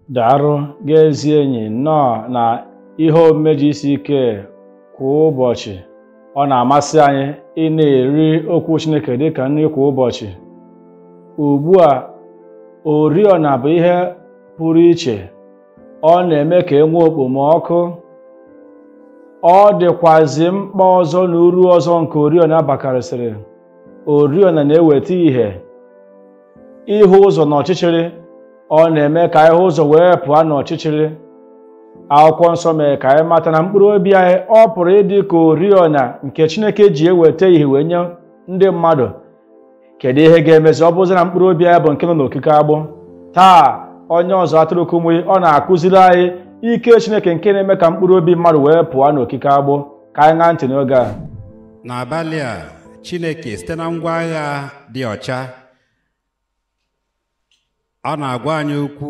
Daalụ gị ezi enyi nnọọ na ihe omume ji isi ike kwa ụbọchị. Ọ na-amasị anyị ị na-eri okwu Chineke dịka nri kwa ụbọchị. Ugbu a, oriọna bụ ihe pụrụ iche. Ọ na-eme ka e nwee okpomọkụ. Ọ dịkwazị mkpa ọzọ na uru ọzọ nke oriọna bakarịsịrị. Oriọna na-eweta ìhè, ịhụ ụzọ n'ọchịchịrị. Ọ na-eme ka anyị hụ ụzọ wee pụọ n'ọchịchịrị. Akwụkwọ nsọ mere ka anyị mata na mkpụrụ obi anyị ọ pụrụ ịdị ka oriọna nke Chineke ji eweta ìhè wee nye ndị mmadụ. Kedu ihe ga-emezi ọ bụzi na mkpụrụ obi anyị bụ nke nọ n'okike agbụ? Taa, onye ọzọ atụrụ Kumuyi ọ na-akụziri anyị ike Chineke nke na-eme ka mkpụrụ obi mmadụ wee pụọ n'okike agbụ. Ka anyị ṅaa ntị n'oge a. N'abalị a, Chineke site na ngwa agha dị ọcha, ọ na-agwa anyị okwu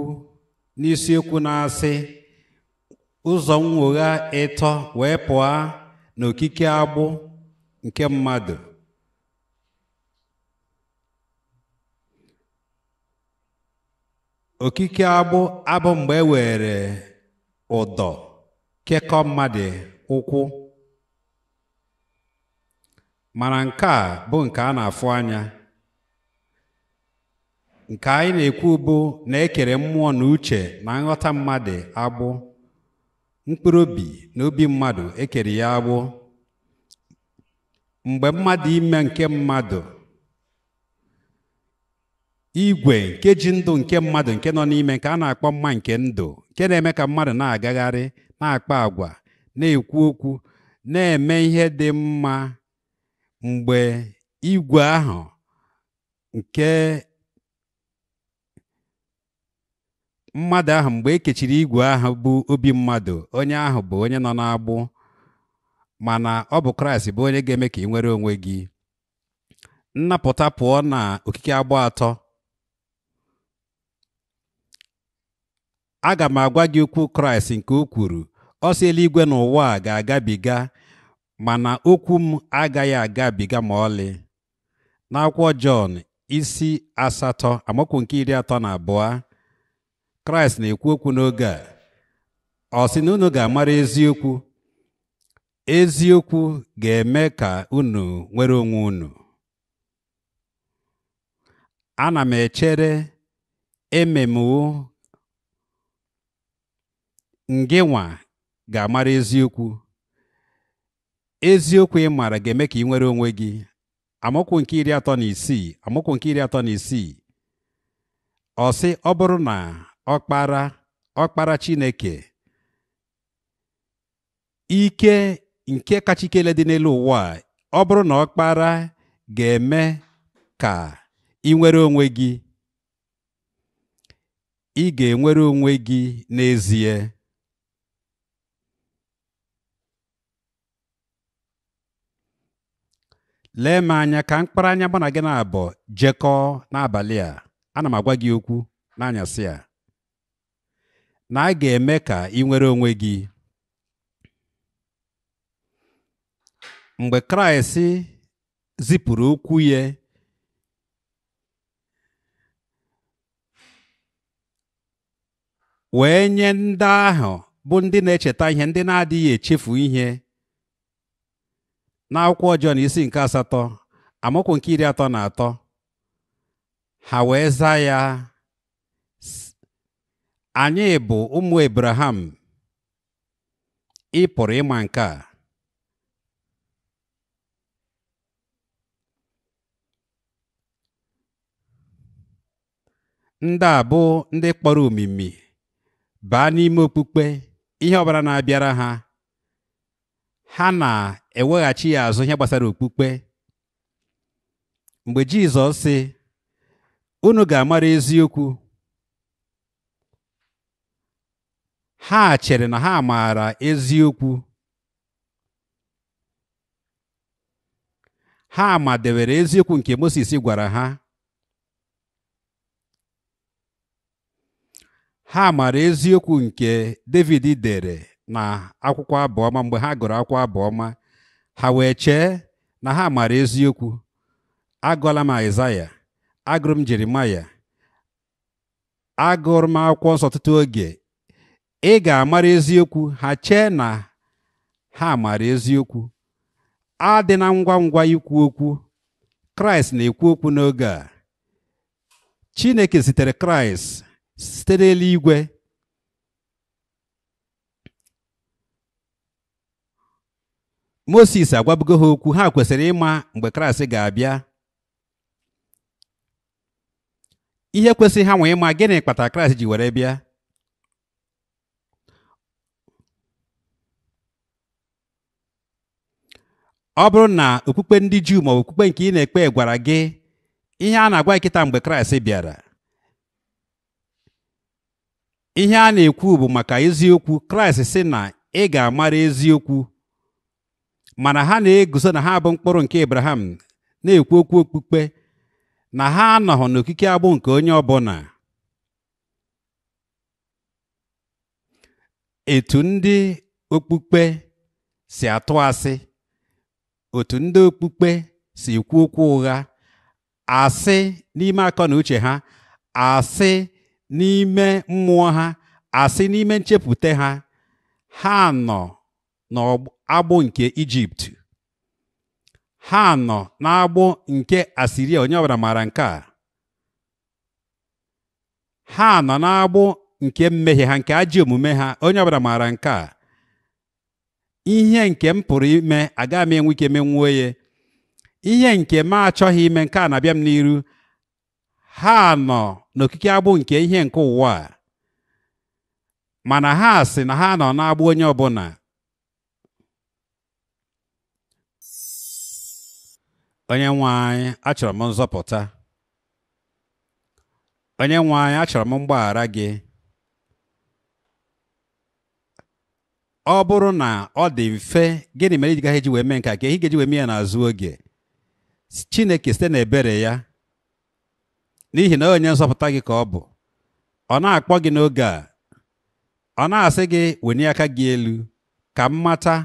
n'isiokwu na-asị ụzọ nnwogha ịtọ wee pụọ n'okike agbụ nke mmadụ. Okike agbụ abụ mgbe e were ụdọ kekọọ mmadụ ụkwụ, mana nke a bụ nke a na-afụ anya. Nke anyị na-ekwu bụ na ekere mmụọ na uche na nghọta mmadụ agbụ, mkpụrụ obi na obi mmadụ ekere ya agbụ. Mgbe mmadụ ime nke mmadụ, igwe nke ji ndụ nke mmadụ nke nọ n'ime nke a na-akpọ mma nke ndụ, nke na-eme ka mmadụ na-agagharị, na-akpa agwa, na-ekwu okwu, na-eme ihe dị mma, mgbe igwe ahụ nke mmadụ ahụ, mgbe e kechiri igwe ahụ bụ obi mmadụ, onye ahụ bụ onye nọ n'agbụ. Mana ọ bụ Kraịst bụ onye ga-eme ka ị nwere onwe gị. Nnapụta pụọ na okike agbụ atọ. Aga m agwa gị okwu Kraịst nke o kwuru. Ọ sị eluigwe na ụwa a ga-agabiga, mana okwu m agaghị agabiga ma ọlị. N'akwụkwọ Jọn isi 8 amaokwu nke 32, Kraịst na-ekwu okwu n'oge a. Ọ sị na unu ga-amara eziokwu, eziokwu ga-eme ka unu nwere onwe unu. Ana m echere ememewo ngịnwa ga-amara eziokwu. Eziokwu ị maara ga-eme ka ị nwere onwe gị. Amaokwu nke 36, amaokwu nke 36. Ọ sị ọ bụrụ na ọkpara Chineke, ike nke kacha ikele dị n'elu ụwa, ọ bụrụ na ọkpara ga-eme ka ị nwere onwe gị, ị ga-enwere onwe gị n'ezie. Lee m anya ka mkpụrụ anya mụ na gị na-abụ jekọọ n'abalị a. Ana m agwa gị okwu n'anyasị a na a ga-eme ka ị nwere onwe gị. Mgbe Kraịst zipụrụ okwu ya, wee nye ndị ahụ bụ ndị na-echeta ihe, ndị na-adịghị echefu ihe. N'akwụkwọ Jọn isi nke 8 amaokwu nke 33, ha wee zaa ya, anyị bụ ụmụ Abraham, ị pụrụ ịma nke a. Ndị a bụ ndị kpọrọ omimi baa n'ime okpukpe. Ihe ọbụla na-abịara ha, ha na-eweghachi ya azụ ihe gbasara okpukpe. Mgbe Jizọs sị unu ga-amara eziokwu, ha chere na ha maara eziokwu. Ha madewere eziokwu nke Moses gwara ha. Ha maara eziokwu nke David dere na akwụkwọ Abụọma. Mgbe ha gụrụ akwụkwọ Abụọma, ha wee chee na ha maara eziokwu. Agụọla m Aịzaya, agụrụ m Jeremaya, Agụrụ m akwụkwọ nsọ ọtụtụ oge. Ị ga-amara eziokwu, ha chee na ha mara eziokwu. Adịna ngwa ngwa ikwu okwu. Kraịst na-ekwu okwu n'oge a. Chineke zitere Kraịst site n'eluigwe. Moses agwabugo ha okwu, ha kwesịrị ịma mgbe Kraịst ga-abịa. Ihe kwesịrị ha nwee ịma, gịnị kpatara Kraịst ji were bịa? Ọ bụrụ na okpukpe ndị Juu ma ọ bụ okpukpe nke ị na-ekpe gwara gị ihe a na-agwa kịta mgbe Kraịst bịara, ihe a na-ekwu bụ maka eziokwu. Kraịst sị na ị ga-amara eziokwu, mana ha na-eguzo na ha bụ mkpụrụ nke Abraham, na-ekwu okwu okpukpe na ha anọghị n'okike agbụ nke onye ọbụla. Etu ndị okpukpe si atụ asị, otu ndị okpukpe si ekwu okwu ụgha, asị n'ime akọ na uche ha, asị n'ime mmụọ ha, asị n'ime nchepụta ha, ha nọ n'agbụ nke Ijipt, ha nọ n'agbụ nke Asiria, onye ọbụla maara nke a. Ha nọ n'agbụ nke mmehie ha, nke ajọ omume ha, onye ọbụla maara nke a. Ihe nke m pụrụ ime agaghị m enwe ike menwuo ya. Ihe nke m achọghị ime, nke a na-abịa m n'iru. Ha nọ n'okike agbụ nke ihe nke ụwa a, mana ha sị na ha nọ n'agbụ onye ọbụla. Onye nwe anyị, achọrọ m nzọpụta. Onye nwe anyị, achọrọ m mgbaghara gị. Ọ bụrụ na ọ dị mfe, gịnị mere ị gaghị eji wee mee nke a? Ka ihe ga-eji wee mee ya n'azụ oge. Chineke site n'ebere ya, n'ihi na onye nzọpụta gị ka ọ bụ, ọ na-akpọ gị n'oge a, ọ na-asị gị wenye aka gị elu ka m mata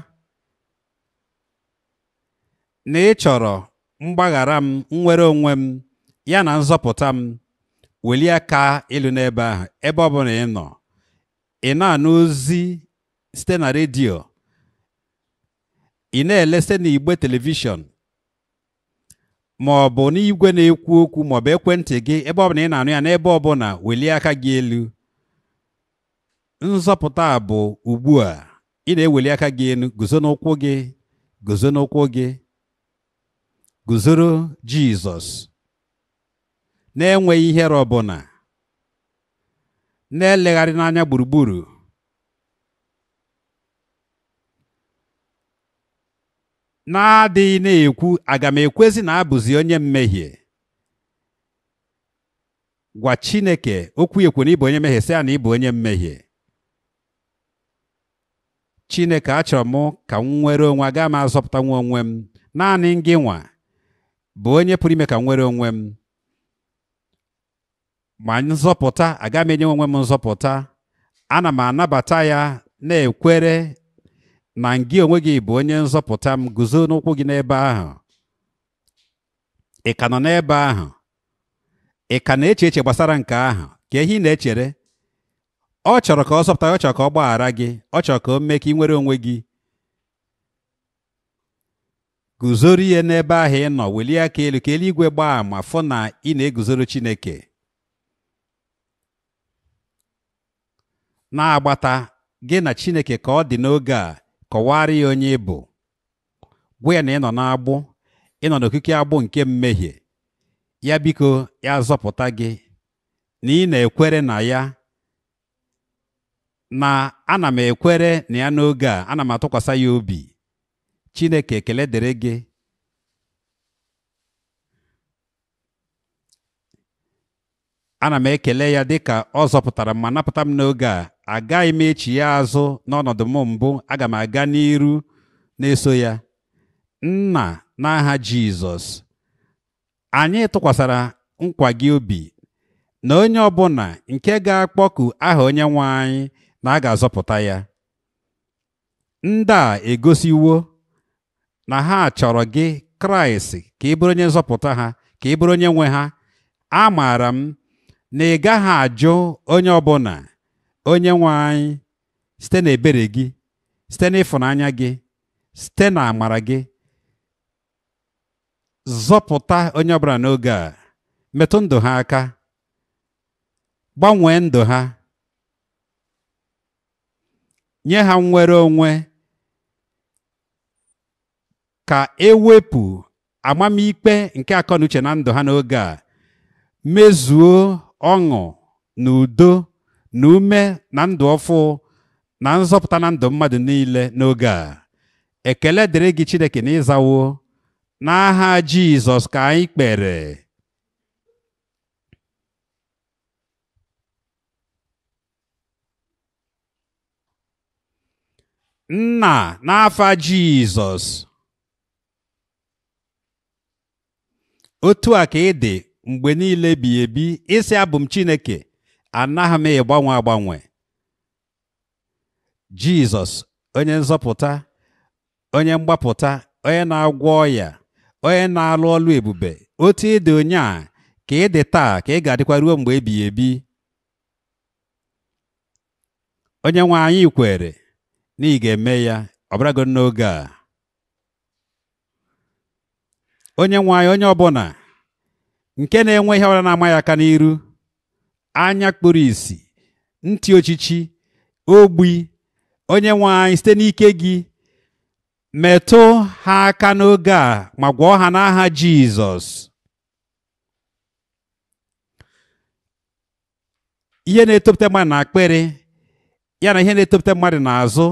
na ị chọrọ mgbaghara m, nnwere onwe m, ya na nzọpụta m. Welie aka elu n'ebe ahụ, ebe ọ bụla ị nọ. Ị na-anụ ozi site na redio, ị na-ele site n'igbe telivishọn, ma ọ bụ n'igwe na-ekwu okwu, ma ọ bụ ekwentị gị, ebe ọ bụla ị na-anụ ya, n'ebe ọbụla, welie aka gị elu. Nzọpụta bụ ugbu a. Ị na-eweli aka gị elu, guzo n'ụkwụ gị, guzo n'ụkwụ gị, guzoro Jizọs na-enweghị ihere ọbụla, na-elegharị n'anya gburugburu. Na-adịghị na-ekwu, aga m ekwezi na abụzi onye mmehie. Gwa Chineke okwu ekwe na ịbụ onye mmehie, sị ya na ịbụ onye mmehie. Chineke, achọrọ m ka m nwere onwe, aga m azọpụta nwa onwe m. Naanị gị nwa bụ onye pụrụ ime ka m nwere onwe m. Ma nzọpụta, aga m enye onwe m nzọpụta. Ana m anabata ya, na-ekwere na gị onwe gị bụ onye nzọpụta m. Guzo n'ụkwụ gị n'ebe ahụ. Ị ka nọ n'ebe ahụ? Ị ka na-eche eche gbasara nke ahụ? Ka ihe ị na-echere? Ọ chọrọ ka ọ zọpụta gị, ọ chọrọ ka ọ gbaghara gị, ọ chọrọ ka o mee ka ị nwere onwe gị. Guzoro ihe n'ebe ahụ ị nọ, welie aka elu ka eluigwe gbaa ama fụ na ị na-eguzoro Chineke. Na-agbata gị na Chineke ka ọ dị n'oge a. Kọwara ya onye ị bụ. Gwa ya na ị nọ n'agbụ, ị nọ n'okike agbụ nke mmehie. Ya biko ya zọpụta gị, na ị na-ekwere na ya, na ana m ekwere na ya n'oge a, ana m atụkwasị ya obi. Chineke, ekele dịrị gị. Ana m ekele ya dịka ọ zọpụtara m ma napụta m n'oge a. Agaghị m echi ya azụ n'ọnọdụ m mbụ, aga m aga n'iru na-eso ya. Nna, n'aha Jizọs, anyị tụkwasara nkwa gị obi na onye ọbụla nke ga-akpọku aha onye nwe anyị na a ga-azọpụta ya. Ndị a egosiwo na ha chọrọ gị, Kraịst, ka ị bụrụ onye nzọpụta ha, ka ị bụrụ onye nwe ha. Amaara m na ị gaghị ajụ onye ọbụla. Onye nwe anyị, site n'ebere gị, site n'ịfụnanya gị, site na amara gị, zọpụta onye ọbụla n'oge a. Metụ ndụ ha aka, gbanwee ndụ ha, nye ha nnwere onwe, ka ewepụ amamikpe nke akọnuche na ndụ ha n'oge a, mezuo ọṅụ na udo na ume na ndụ ọfụ na nzọpụta na ndụ mmadụ niile n'oge a. Ekele dịrị gị Chineke na ịzawo. N'aha Jizọs ka anyị kpere. Nna, n'afa Jizọs, otu a ka ị dị mgbe niile ebighị ebi. Ịsị abụ m Chineke, anaghị m agbanwe agbanwe. Jizọs, onye nzọpụta, onye mgbapụta, onye na-agwọ ọya, onye na-alụ ọlụ ebube, otu ị dị ụnyaa ka ị dị taa ka ị ga-adịkwa ruo mgbe ebighị ebi. Onye nwe anyị kwere na ị ga-eme ya ọbụlago n'oge a. Onye nwe anyị, onye ọbụla nke na-enwe ihe ọbụla na-ama ya aka n'iru, anya kpuru ìsì, ntị ochichi, ogbi, onye nwe anyị, site n'ike gị metụ ha aka n'oge a ma gwọọ ha n'aha Jizọs. Ihe na-etopụta mmadụ na akpịrị ya na ihe na-etopụta mmadụ n'azụ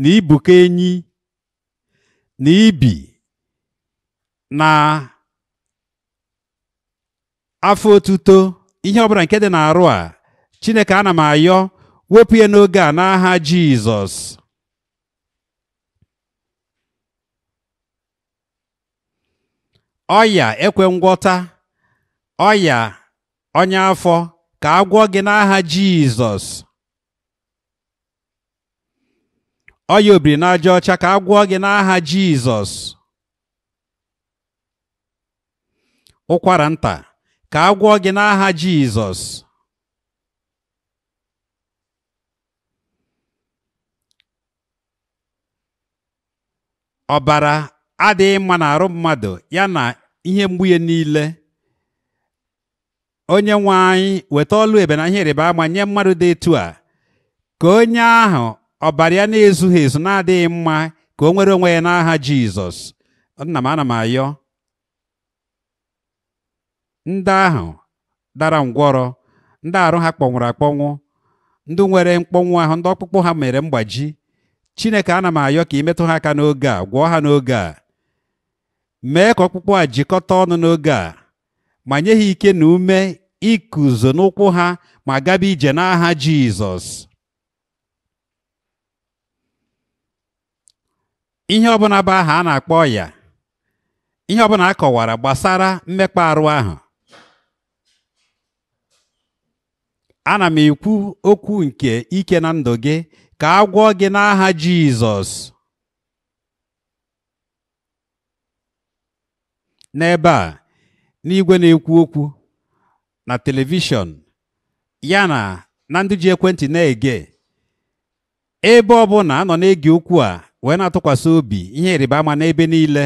na ibuka enyi na ibi na afọ otuto, ihe ọbụla nke dị n'arụ a, Chineke ana m ayọ wepụ ya n'oge a n'aha Jizọs. Ọya ekwe ngwọta, ọya ọnya afọ, ka agwọ gị n'aha Jizọs. Ọya obiri n'aja ọcha, ka agwọ gị n'aha Jizọs. Ụkwara nta, ka agwọ gị n'aha Jizọs. Ọbara adịghị mma n'arụ mmadụ ya na ihe mgbu ya niile. Onye nwe anyị, weta ọlụ ebe na ihe ịrịba ama nye mmadụ dị etu a, ka onye ahụ ọbara ya na-ezughị ezu na-adịghị mma ka o nwere onwe ya n'aha Jizọs. Nna m, ana m ayọ ndị ahụ dara ngwọrọ, ndị arụ ha kpọnwụrụ akpọnwụ, ndị nwere mkpọnwụ ahụ, ndị ọkpụkpụ ha mere mgbaji, Chineke ana m ayọ ka ị metụ ha aka n'oge a, gwọọ ha n'oge a, mee ka ọkpụkpụ a jikọta ọnụ n'oge a, ma nye ha ike na ume ikuzo n'ụkwụ ha ma gaba ije n'aha Jizọs. Ihe ọbụla bụ aha a na-akpọ ya, ihe ọbụla a kọwara gbasara mmekpa arụ ahụ, ana m ekwu okwu nke ike na ndụ gị, ka a gwọọ gị n'aha Jizọs. N'ebe a, n'igwe na-ekwu okwu, na telivishọn, ya na ndị ji ekwentị na-ege, ebe ọbụla a nọ na-ege okwu a wee na-atụkwasị obi ihe ịrịba ama n'ebe niile,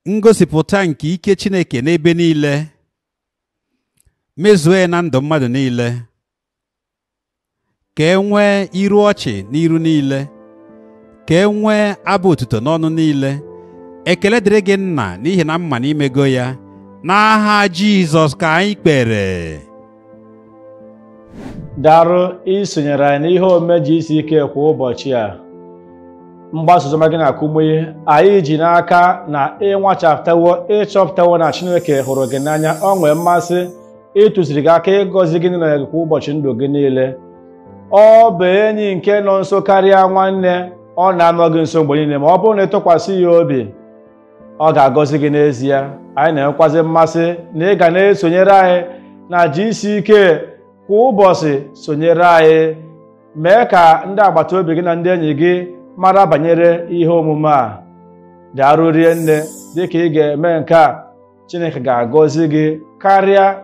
ngosipụta nke ike Chineke n'ebe niile, mezuo ya na ndụ mmadụ niile, ka e nwee iru ọchị n'iru niile, ka e nwee abụ otuto n'ọnụ niile. Ekele dịrị gị Nna, n'ihi na mma n'imego ya. N'aha Jizọs ka anyị kpere. Daalụ isonyere anyị n'ihe omume GCK kwa ụbọchị a. Mgbasa oziọma gị na Kumuyi, anyị ji n'aka na ịnwachapụtawo ịchọpụtawo na Chineke hụrụ gị n'anya, ọ nwee mmasị ịtụziri gị aka ịgọzi gị na gị kwa ụbọchị ndụ gị niile. Ọ bụ enyi nke nọ nso karịa nwanne, ọ na-anọ gị nso mgbe niile, ma ọ bụrụ na ịtụkwasị ya obi, ọ ga-agọzi gị n'ezie. Anyị na-enwekwazi mmasị na ị ga na-esonyere anyị na GCK kwa ụbọchị. Sonyere anyị, mee ka ndị agbata obi gị na ndị enyi gị mara banyere ihe omume a. Daalụ rie nne, dịka ị ga-eme nke a, Chineke ga-agọzi gị Karịa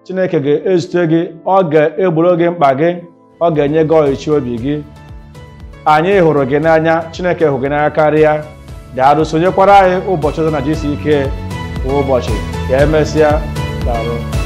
Chineke ga-ezute gị, ọ ga-egboro gị mkpa gị, ọ ga-enye gị ọchịchị obi gị. Anyị hụrụ gị n'anya, Chineke hụrụ gị n'anya karịa. Daalụ, sonyekwara anyị ụbọchị ọzọ na GCK kwa ụbọchị. Ka emesịa, daalụ.